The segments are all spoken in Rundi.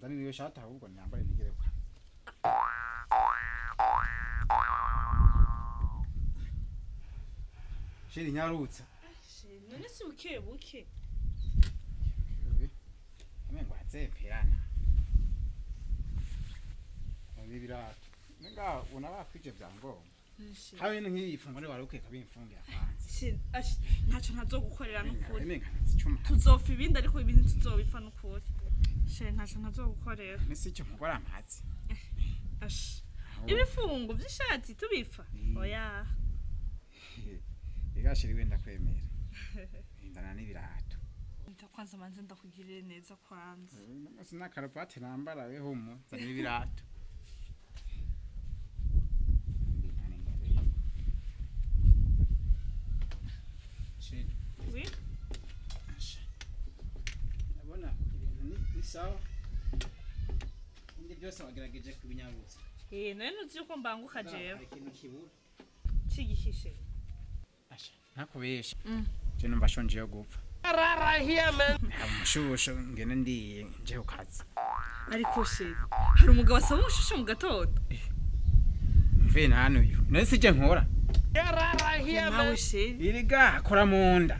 Nzanira iyo shati ahubwo nyambare nigere kwa. Chéri, nyarutsa. None si buke buke? Umengo azemperana. Ibi birato. Nenga unabakwije vyangombwa. Hawe nk'iyi funguro wari ukwiye kubimfungira kwanza. Chéri, ash, ntacyo ntazogukorera n'ukuri. Umenga ntazicuma. Tuzopfa ibindi, ariko ibindi tuzobipfa n'ukuri. Chéri, ntacyo ntazogukorera. Nese icyo mugora amazi. Ash, ibifungo by'ishati tubipfa? Oya. Ega chéri, wenda kwemera. Ndana n'ibirato. Kwanza manze ndakugirire neza kwanza. Sina karuvati nambara weho umu zanira ibirato. Chéri. Oui. Ndabona ibintu ni sawa. Ibindi byose wagerageje kubinyarutsa. Eh, none ntuzi yuko mbanguka jewe? Hari ikintu kibura. Cigihishe? Asha, ntakubesha. Je numva shonje yo gupfa. Nta mushusho ngene ndiye nje ku kazi. Ariko chéri, hari umugabo asaba umushusho mu gatondo? Mve nani uyu? None sije nkora. Nawe chéri. Iriga akora mu nda.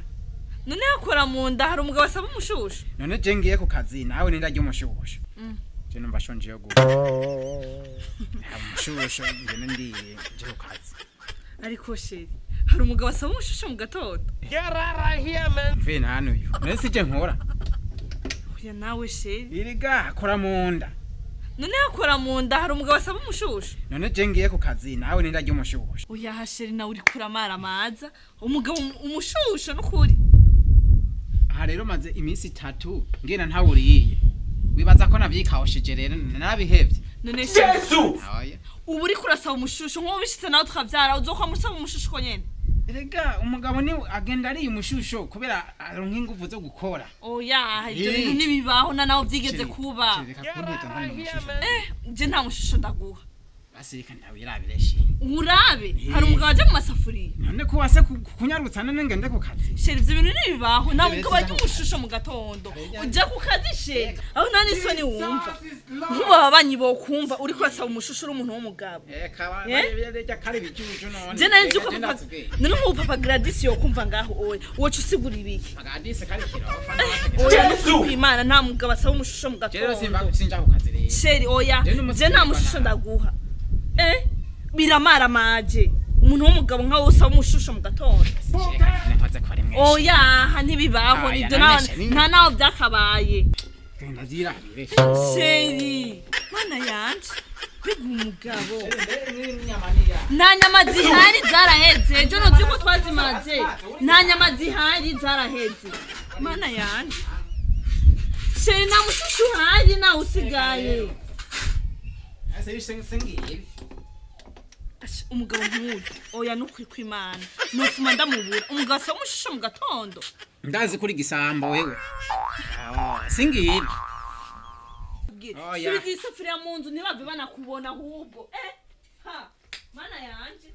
None yakora mu nda, hari umugabo asaba umushusho? None je ngiye ku kazi nawe nindarya umushusho. Je numva shonje yo gupfa. Nta mushusho ngene ndiye nje ku kazi. Ariko chéri, hari umugabo asaba umushusho mu gatondo? Mve nani uyu? None sije nkora. Oya, nawe chéri. Iriga akora mu nda. None yakora mu nda, hari umugabo asaba umushusho? None je ngiye ku kazi nawe nindarya umushusho. Oya ha chéri, nawe uriko uramara amaza umugabo umushusho n'ukuri. Aha rero maze iminsi 3 ngena ntawuriye. Wibaza ko navyikawushije rero narabihevye. None chéri, Oya. ubu uriko urasaba umushusho, nk'ubu bishitse nawe tukavyara, uzokwama usaba umushusho uko nyene? Erega umugabo ni agenda ariye umushusho kubera aronka inguvu zo gukora. Oya, ivyo Eh. bintu ntibibaho, na nawe vyigeze Chéri, kuba. chéri, reka kunteta nzanira umushusho. Eh, je nta mushusho ndaguha. Basi reka ndawirabire shi. Urabe. Eh. Hari umugabo aja mu masafuriya? None ko wase kunyarutsa none ngende ku kazi. Chéri, ivyo bintu ntibibaho, nta Rero mugabo arya sindaguha. umushusho mu gatondo uja ku kazi. Chéri, aho nta n'isoni wumva? Nk'ubu ababanyi bokumva uriko urasaba umushusho uri umuntu w'umugabo. Eka ba Eh? reka kare bijuju none. Je nari nzi ko Reka je papa ndazubwiye. none nk'ubu papa Gladys yokumva ngaho, oya, woca usigura ibiki? Gladys kare kirofa. Oya, nukuri Imana, nta mugabo asaba umushusho mu Je rero simba gatondo. sinja ku kazi rero. Chéri, oya. Je n'umunsi Je nta twirirwana. mushusho ndaguha. Eh, biramaramaje umuntu w'umugabo nkawe usaba umushusho mu gatondo. Reka nkoze ko ari mwinshi. Oya, aha ntibibaho. Oya, Nibyo. none chéri. Nta naho byakabaye. Genda vyirabire. Chéri, mana yanje, mbega umugabo! N'inyama niya. Nta nyama zihari, zaraheze ejo. Ntuzi ko twazimaze? Nta nyama zihari, zaraheze. Mana yanje, chéri, nta mushusho uhari, nawe usigaye. Ese singiye. Ash, umugabo nk'uyu, oya, nukuri kw'Imana nufuma ndamubura. Umugabo asaba umushusho mu gatondo. Ndazi kuri gisambo wewe. Singiye. Oya. Subiza isafuriya mu nzu, ntibave banakubona ahubwo. Eh, ha, mana yanje.